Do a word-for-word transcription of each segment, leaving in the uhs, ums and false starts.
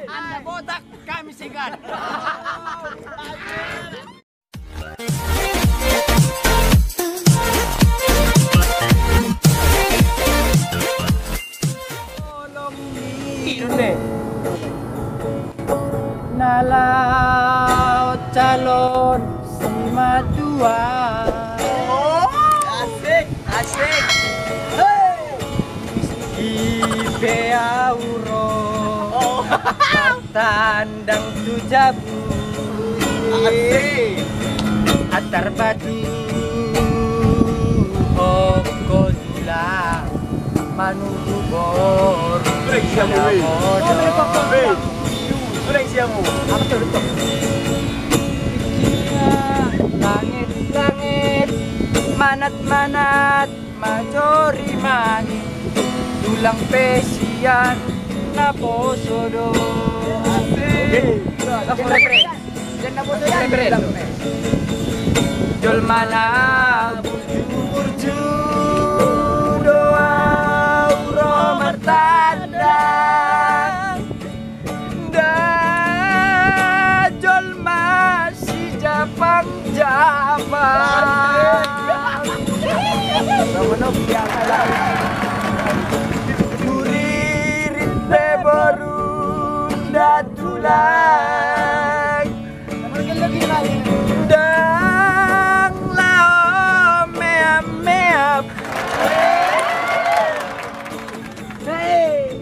Anda botak, kami segan. Tolong ni na laho calon simatua. Asik, asik. Hei. Ipe au ro martandang tu jabu. Asik. Antar batu hongko tulang manunggu boru. Tulang siamu, weh. Weh. Tulang siamu. Langit-langit, manat-manat, majori mangi, tulang pe sian naposo do. Oke. Langsung referen. Sian naposo do referen. Jolma na burju-burju do au ro martandang. Nda jolma sijapang-japang. Duririt pe boru nda tulang. Ndang laho meap-meap. Hei.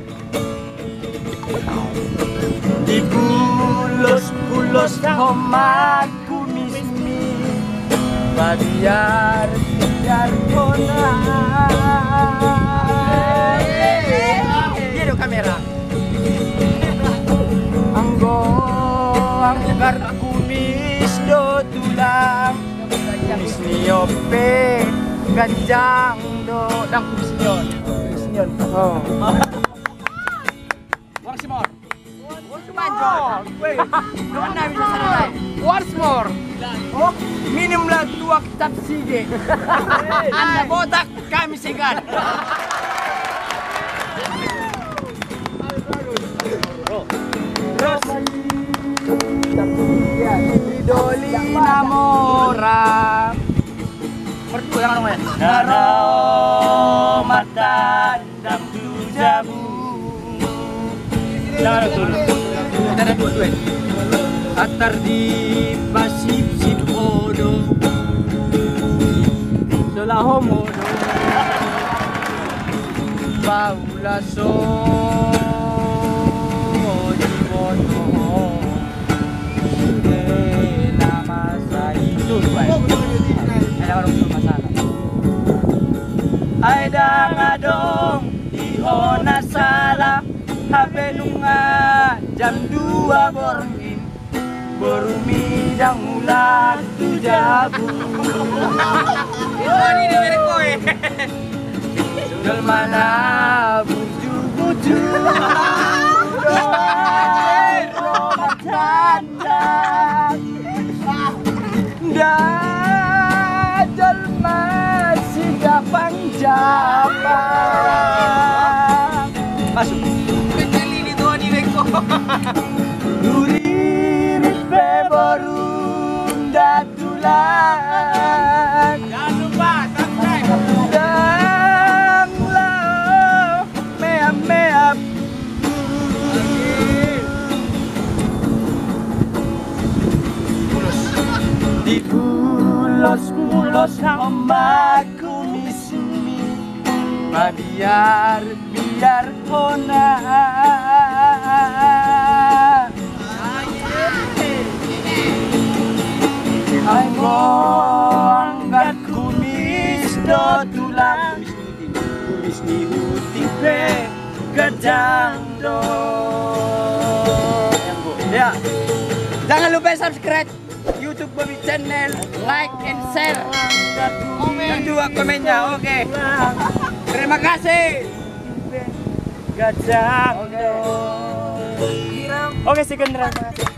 Dibulos-bulos homa kumismi, pabiar-biar hona. Dia do kamera. Anggo anggar kumis do tulang, kumis ni on pe ganjang do. Ndang kumis ni on. Kumis ni on. Oh. Once more. Once more. Weh. Dongan na bisa selesai. Once more. Oh, minumlah tuak cap sige. Anda botak, kami segan. Terus. Di doli na mora. Berdua, jangan ngomong ya. Na ro martandang tu jabu. Jangan dulu. Kita ada dua-dua ya. Antar dipasipsip ho do. Solaho modom. Paula so diboto ho. Sude na masa itu, Tuan. Ada orang rumah sana. Ai ndang adong di ho na sala, hape nunga jam dua borngin, borumi ndang mulak tu jabu. Wah, ini dia merek kowe. Jolma na burju-burju do au ro martandang. Nda jolma sijapang-japang. Masuk. Kecil ini tuh di bengkok. Duririt pe boru nda tulang. Jangan lupa subscribe. Ndang laho meap-meap. Dibulos-bulos homa kumismi, pabiar-biar hona. Anggo anggar kumis do tulang, kumis ni huting pe ganjang do. Ya. Jangan lupa subscribe YouTube Bobi Channel, like and share. Dan juga komennya, oke. Terima kasih. Ganjang do. Oke, sekian, terima kasih.